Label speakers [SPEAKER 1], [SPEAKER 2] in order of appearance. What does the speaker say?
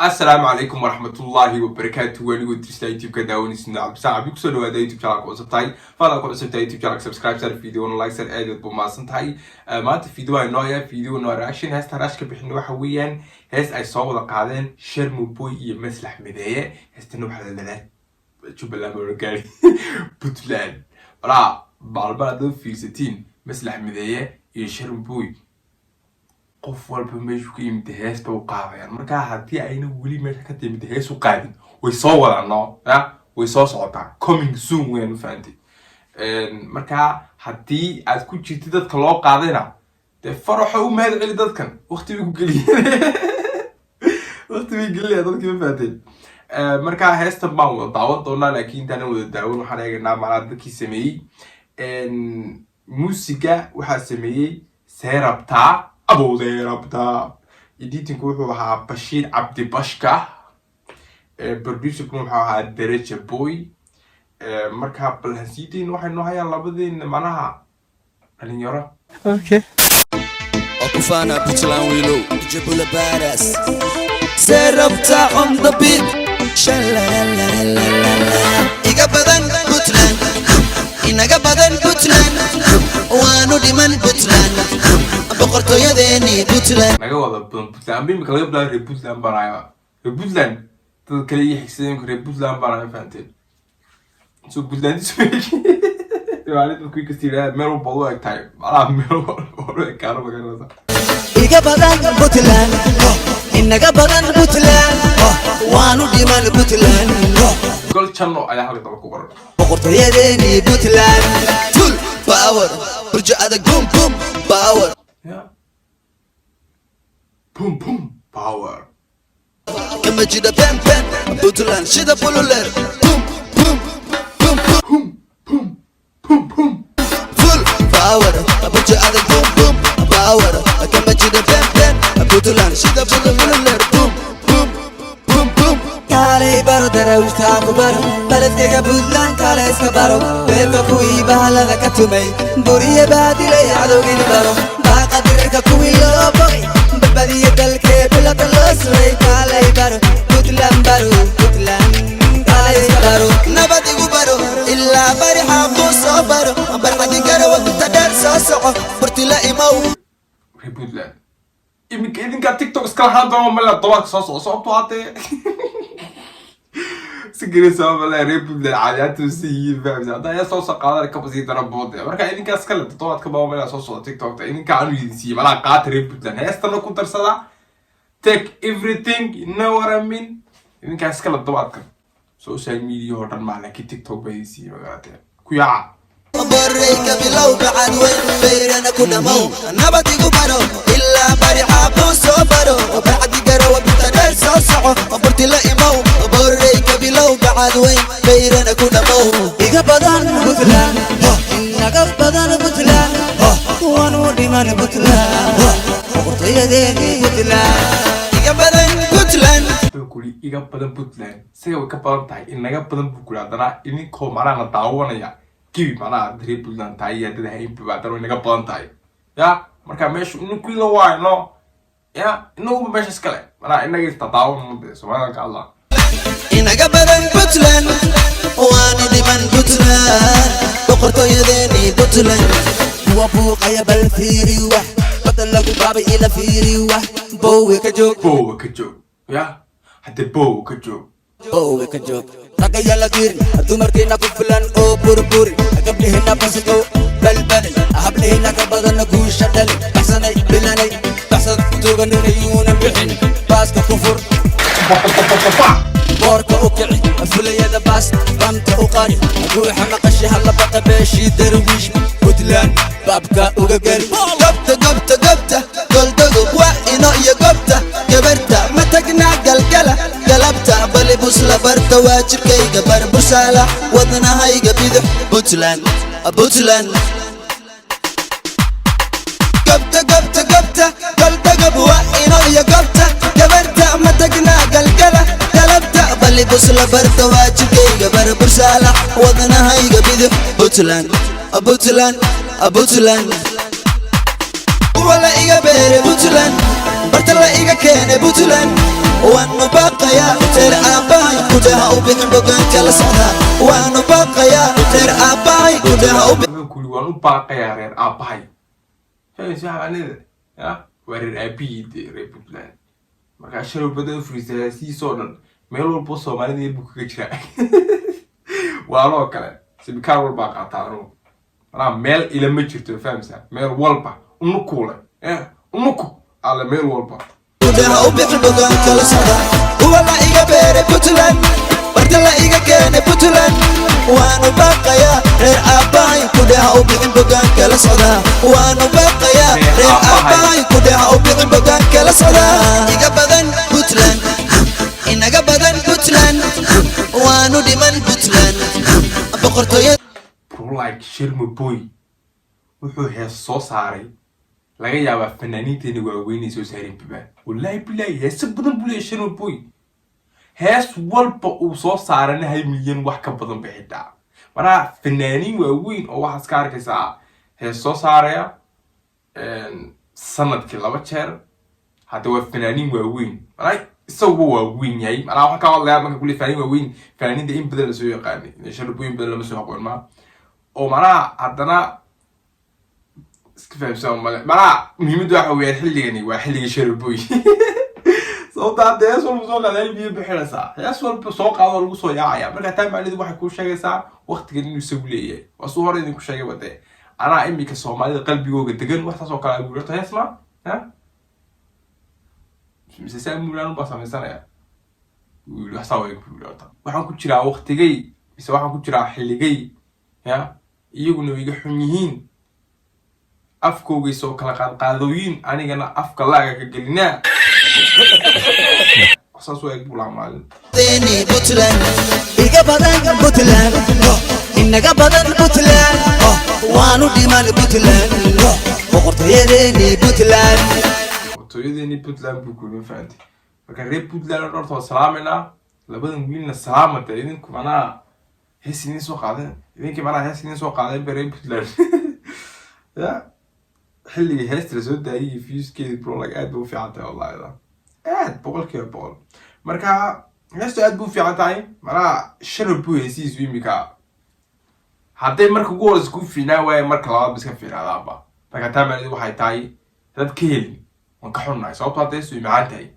[SPEAKER 1] Asalaamu calaykum waraxmatullaahi wabarakaatu. Wanigoo dirsla YouTube ka daawanaysin, Cabdisaan Cabdi. Kusoo dhawaada YouTube channelka cusub tahay. Fadlan ku cusub tahay YouTube channelka, subscribe sar, video like sar. Aad aad buu mahadsan tahay. Maanta video ay noo hayaa, video noo reaction. Heesta rash ka bixin waxa weeyaan hees ay soo wada qaadeen Sharma Boy iyo Maslax Mideeye. Heestana waxaa la leedahay Jubbaland baa gaari Puntland. Walaa maalmaha haddaad fiirsatiin, Maslax Mideeye iyo Sharma Boy qof walba meeshuu ka yimid hees bay u qaadayaan. Marka haddii ayna weli meesha ka timid hees u qaadin, way soo wadaan, no ya way soo socotaa, coming soon weyan. Ma fahantay? Marka haddii aad ku jirtid dadka loo qaadayna, dee faraxo u mahad celi dadkan, waqti bay ku geliyeen, waqti bay gelinayaan dadkii. Ma fahanteen? Marka heestan baan wada daawan doonaa, laakiin intaanan wada daawan waxaan eegaynaa macnaha dadkii sameeyey muusiga. Waxaa sameeyey Seerabtaa Abowdee Rabtaa. Editingku wuxuu ahaa Bashiir Cabdi Bashka, producerkuna wuxuu ahaa Dereja Boy. Marka bal hansiideyn waxay noo hayaan labadeena macnaha dhalinyaro.
[SPEAKER 2] Oo ku faana Puntland wiilow jabula badass Seerabta on the beat. Shalalalalala. Iga badan Puntland, inaga badan Puntland, waanu dhiman Puntland, boqortooyadeeni Puntland.
[SPEAKER 1] Naga wada badan Puntland. Amba imika laga bilaabo reer Puntland baan ahay. Reer Puntland dad kale iyo xigsadeen, imika reer Puntland baan ahay. Fahanteen? So Puntland dadku kasta yidhaha meel walba u eg tahay, macnaha meel walba u ekaano magaranaysa.
[SPEAKER 2] Iga badan Puntland, inaga badan Puntland, waanu dhiman Puntland.
[SPEAKER 1] Gol janno ayaa halka daba ku qoran.
[SPEAKER 2] Boqortooyadeeni Puntland, full power, burjo adag, boom boom power.
[SPEAKER 1] Ya, pum pum power.
[SPEAKER 2] Kama jida pen pen, Puntland shida bululer, boom boom boom.
[SPEAKER 1] Pum pum pum pum.
[SPEAKER 2] Full power, burjo adag, boom boom power. Kama jida pen pen, Puntland shida bululer, boom boom boom boom.
[SPEAKER 3] Kaalay baro darawiishtaa ku baro baledkaga Puntland, kaale iska baro beerka kuwii bahalada ka tumay, buriye baadilay cadowgii baro, baaqa dirirka kuwii loo bogay, badbadiyo dalkee bilada loo suray. Kaalay baro Puntland, baro Puntland, kaalay iska baro.
[SPEAKER 2] Nabad igu baro ilaa bari xaaquu soo baro barxadi garowa binta dheer soo soco burtila imow.
[SPEAKER 1] Reer Puntland iminka idinkaa TikTok iskala haan doona mala todobaadka soo socdo, sababtoo haddee si gareysa male reer Puntland caadiyaanta si yihiin fahamsa. Hadda ayaa soo soo qaadana kaba sii dara boode. Marka idinkaa iskale toddobaadka baa mala soo socdo TikTokta idinka aanu idin siiyey malaa. Qaata reer Puntland, heestana ku darsada, take everything, you know what I mean. Idinkaa iskale toddobaadkan social media oo dhan maa, laakiin TikTok baa idin siiyey, magaratee ku yaaca.
[SPEAKER 2] Boreyka bilow bacad weyn beyrana ku dhamow. Nabad igu baro ilaa bari xaaquu soo baro barxadi garowa binta dheer soo soco burtila imow. Boreyka bilow bacad weyn beyrana ku dhamow.
[SPEAKER 3] Iga badan Puntland, inaga badan Puntland, waanu dhiman Puntland, boqortooyadeeni Puntland.
[SPEAKER 2] Iga badan Puntland.
[SPEAKER 1] Wuxuu kuri iga badan Puntland, isaga way ka badan tahay, inaga badan buu kuri. Haddana idinkoo macnaha na daawanaya gibi, macnaha reer Puntland tahay iyo haddada haynba, haddana way naga badan tahay ya. Marka meeshu inkuila waayo no ya, inaguba meesha iskale, macnaha inaga ista daawan de Soomaalida ka hadlaa.
[SPEAKER 2] Inaga badan Puntland, waanu dhiman Puntland, boqortooyadeeni Puntland.
[SPEAKER 3] Kuwa buuqaya bal fiiri, wax badda lagu baabay ila fiiri, wax boowe ka joog.
[SPEAKER 1] Boowa ka joog ya, haddee boowa ka joog.
[SPEAKER 3] Boowe ka joog, ragga yala dirin, dumarkiina ku filan oo burburi, gabdhihina basaqo balbalay, hablihina ka badana guusha dhali, baxsanay bilanay baxsad tuuganina bixin baaska ku fur, boorka u kici fulayada, baas bamta u qari, guuxa maqashi hala baqa, beeshii Darwiish Puntland baabka uga geli.
[SPEAKER 2] Gobta gobta gobta goldogob waa ino iyo gobta gabarta ma tagnaa galgala galabta bali busla barta waajibkayga barbursaala wadnahayga bidix Puntland Puntland. Gobta gobta gobta goldogob waa ino iyo gobta gabarta ma tagnaa galgala galabta bali busla barta waajibkayga barbursaala wadnahayga bidix Puntland Puntland Puntland. Kuwa la iga beere Puntland, barta la iga keene Puntland. Waanu baaqayaa reer aabbahay, gudaha u bixin bogaanka la socdaa. Waanu baaqayaa reer aabbahay, gudaha u
[SPEAKER 1] Wuxuu ku yidhi, "Waan u baaqayaa reer aabbahay." Saxanida ya waa reer aabihii dee, reer Puntland. Markaa shalow badan u furiista heesihiisoo dhan, meel walbo Soomaalida yar buu kaga jiraa. Waaloo kale sibikaar walbaa qaataa anugu, manaa meel ilama jirto, fahamsaa? Meel walba unukuule unuku alle meel walba.
[SPEAKER 2] Gudaha u bixin bogaanka la socdaa. Kuwa la iga beeray Puntland, barta la iga keenay Puntland. Waanu baaqayaa reer aabbahay, gudaha u bixin bogaanka la socdaa. Waanu baaqayaa reer aabbahay, gudaha u bixin bogaanka la socdaa. Iga badan Puntland, inaga badan Puntland, waanu dhiman Puntland boqortooyada.
[SPEAKER 1] Bro, like Sharma Boy wuxuu hees soo saaray laga yaabaa fanaaniinteena waaweynay soo saareen baba. Wallahi bilahi, heese badan buu leeyahay Sharma Boy. Hees walba uu soo saarana 1 milyan wax ka badan bay xitaa. Manaha fanaaniin waaweyn oo waxaad ka arkaysaa hees soo saaraya sanadkii laba jeer. Hadda waa fanaaniin waaweyn, manaa isaguba waa weyn yahay. Manaa waxaan ka hadlayaa marka kule fanaaniin waaweyn, fanaaniinta in badan lasoo yaqaanay. Sharma Boy in badan lama soo aqoon ma oo manaha haddana iska fahamsan male. Manaha muhiimaddu waxa weeyaan xilligani waa xilligii Sharma Boy, sababta hadda hees walba soo qaada 1 milyan bixinaysaa, hees walba soo qaado lagu soo yaacaya. Marka taa macnaheedu waxay kuu sheegaysaa waqtigan inuu isagu leeyahay. Waa suu hore idinku sheegay wade, anaa imika Soomaalida qalbigooga degan, wax saas oo kale abu horta hees ma ha mise saa mulaan baa samaysanaya. Wuu yidhi wax saa waa ku yidhi, horta waxaan ku jiraa waqtigay mise waxaan ku jiraa xilligay ya iyaguna way iga xun yihiin, afkoogay soo kala qaadqaadooyin, anigana afka laaga ka gelinaa. Saas u eg buu lahaa maalin.
[SPEAKER 2] Puntland.
[SPEAKER 3] Iga badan Puntland, inaga badan Puntland, waanu dhiman Puntland boqortooyadeeni Puntland.
[SPEAKER 1] Boqortooyadeeni Puntland buu kuli, ma fahantay? Marka reer Puntland oo horta waa salaamaynaa. Labadan wiilna salaamata idinku, manaa hees idin soo qaadeen idinkii, manaa hees idin soo qaadeen ba reer Puntland ya xilligii heesta lasoo daayay iyo viewskeedi, bro, like aad bay u fiican tahay wallahi da, aad 100%. Marka heestu aad bu u fiican tahay. Manaa Sharma buu heesihiisu imika hadday marka ugu horeysa kuu fiicnaan waaye, marka labaad ba iska fiicnaadaanba. Marka taa macnaheedu waxay tahay dad ka helin waan ka xunnahay, sababto hadda heestu way macaan tahay.